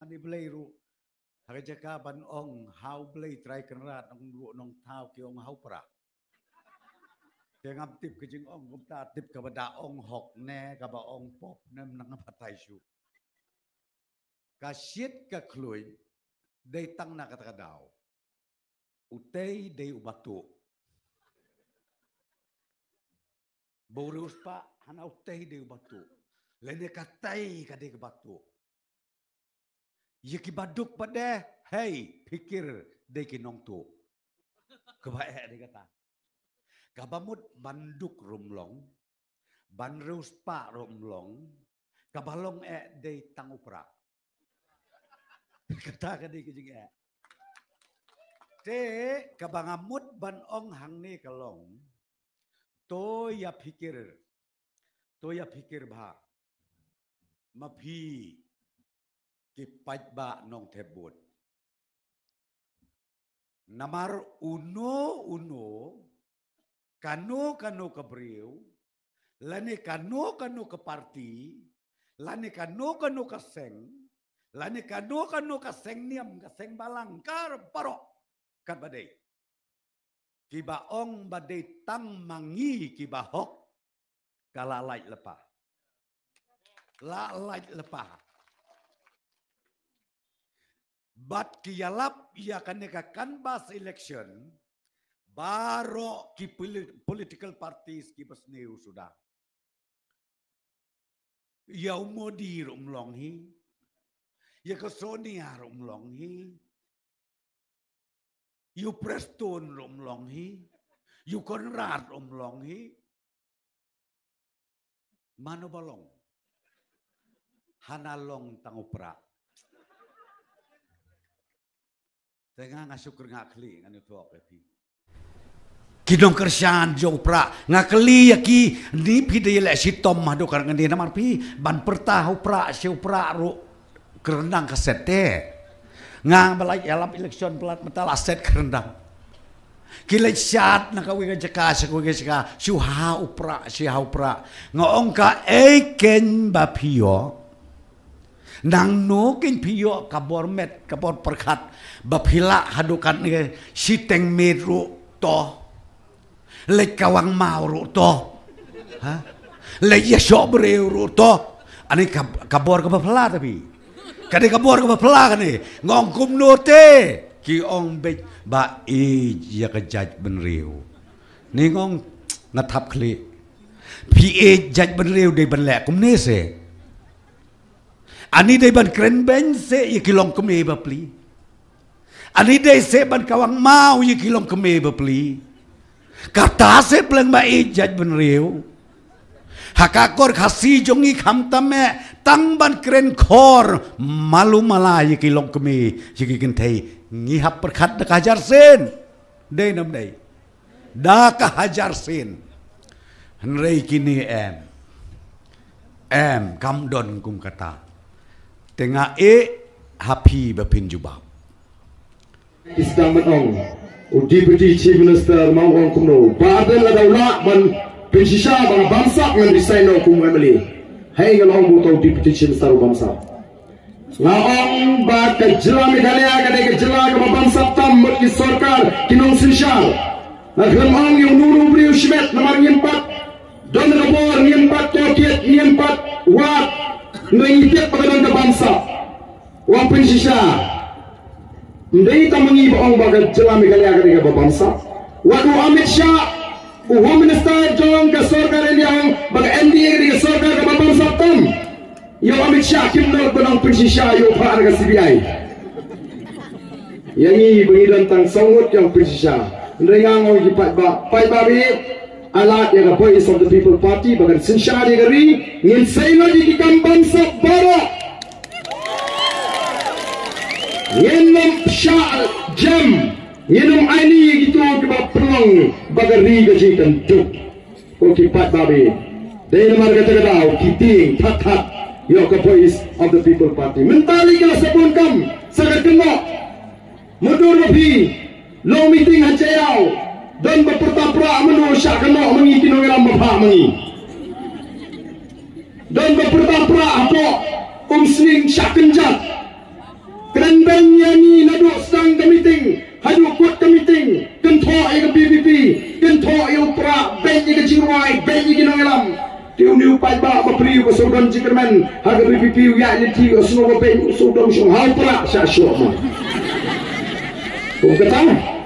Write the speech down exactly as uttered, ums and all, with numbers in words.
Ni Blei ruh ha ka jaka ban ong ha U Blei Trai Kynrad, ong ruh Nongthaw ki ong ha u Prah. Te ngam tip ka jingong kumta, tip kaba da ong hok ne kaba ong pop ne, nang batai shuh. Ka shit ka khluit dei tang na kata ka daw. Utei dei u batu. Ba u riewspah hana utei dei u batu. Lane katei ka dei ka batu. Ïa ki baduk pat de, hei, phikir dei ki nongtuh. Kaba eh dei kata. Kaba mut ban duk ruh ym long, ban riewspah ruh ym long, kaba long eh dei tang u Prah. Kata ka dei ka jingeh. Te kaba nga mut ban ong hangne ka long, to ïa phikir, to ïa phikir bha ma phi ki paidbah Nongthep Bud. Namar uno uno, kano kano ka briew, lane kano kano ka parti, lane kano kano ka seng, lane kano kano ka seng niam, ka seng balang, ka baroh katba dei, kiba ong ba dei tang ma ngi kiba hok, ka la lait lypa. La lait lypa. Bad ki ïalap ïa kane ka canvass election, baroh ki poli-, political parties kiba sniew suda. Ïa u Modi ruh ym long hi. Ïa ka Sonia ruh ym long hi. Ïa u Prestone ruh ym long hi. Ïa u Conrad ruh ym long hi. Mano ba long? Hana long tang u Prah. Te nga nga shu kren nga khlieh, ngan ïathuh ïa phi. Ki nongkyrshan jong u Prah, nga kylli ïa ki, ni phi dei leh shitom haduh katne namar phi ban pyrta ha u Prah, sha u Prah ruh kyndang ka set te. Nga ba la ïalap election palat mynta la set kyndang. Ki leit shad na kawei ka jaka sha kawei ka jaka, shu ha u Prah, shu ha u Prah. Nga ong kaei kein ba phi ïoh. Nangno kein phi ïoh ka bor met, ka bor pyrkhat, ba phi lah haduh katne shiteng miet ruh to. Leit kawang maw ruh to. Ha? Leit ïashoh briew ruh to. Ani ka, ka bor kaba phylla te phi. Ka dei ka bor kaba phylla kane. Nga ong kumno te? Ki ong beit ba ïeit ïa ka jaitbynriew. Ni nga ong nga thap khlieh. Phi ïeit jaitbynriew dei ban leh kumne se. Ani dei ban kren beiñ se ïa ki longkmie bapli. Ani dei se ban kawang maw ïa ki longkmie bapli. Kata se pleng ba ïeit jaitbynriew. Ha ka kor Khasi jong ngi khamtam eh tang ban kren khor malu mala ïa ki longkmie, ïa ki kynthei, ngi hap pyrkhat da ka hajar sien. Dei nam dei. Da ka hajar sien. Hynrei kine em. Em, kam don kum kata. Te nga ïeh ha phi ba phin jubab. Ki sdang ban ong, u Deputy Chief Minister ma u ong kumno. Ba dei lada u lah ban pynshisha ba nga bamsap, ngan resign noh kum u M L A. Hei, nga la ong ba uta u Deputy Chief Minister u bamsap. Nga ong ba ka jylla Meghalaya ka dei ka jylla kaba bamsap tam, mut ki sorkar ki nongsynshar. Nga khlem ong ïa uno uno u briew shimet namar ngim pat don ka bor, ngim pat tohkit, ngim pat wad. Ngi tip ba ka don ka bamsap. Wan pynshisha. Ym dei tang ma ngi ba ong ba ka jylla Meghalaya ka dei kaba bamsap. Wat u Amit Shah, u Home Minister jong ka sorkar India, ong ba ka N D A ka dei ka sorkar kaba bamsap tam. Ïa u Amit Shah kim nud ban ong pynshisha ïa u phah na ka C B I. Ïa ngi ba ngi don tang saw ngut ïa u pynshisha. Hynrei nga ong ïa ki paidbah, paidbah ba ïeit, ai lad ïa ka Voice of the People Party ba kan synshar ïa ka ri, ngin sei lut ïa ki kam bamsap baroh. Ngin ym shah jem, ngin ym aini ïa kito kiba pynlong ba ka ri ka jingkynduh. Ko ki paidbah ba ïeit, dei namar kata ka daw ki tieng thad thad ïa ka Voice of the People Party. Mynta lei ka la sa bun kam sa ka kynnoh. Mutdur ma phi, long meeting ha Jaïaw, don ba pyrta prah, mano shah kynnoh ma ngi ki nongïalam ba phah ma ngi. Don ba pyrta prah hapoh Umsning, shah kynjat. jingrwai bad ïa ki nongïalam. Te une u paidbah ba briew ba shu don jingkyrmen ha ka VPP u ïaid lynti, u sngew ba beiñ, u shu dom shong ha u prah sha shuh mo. Kum kata.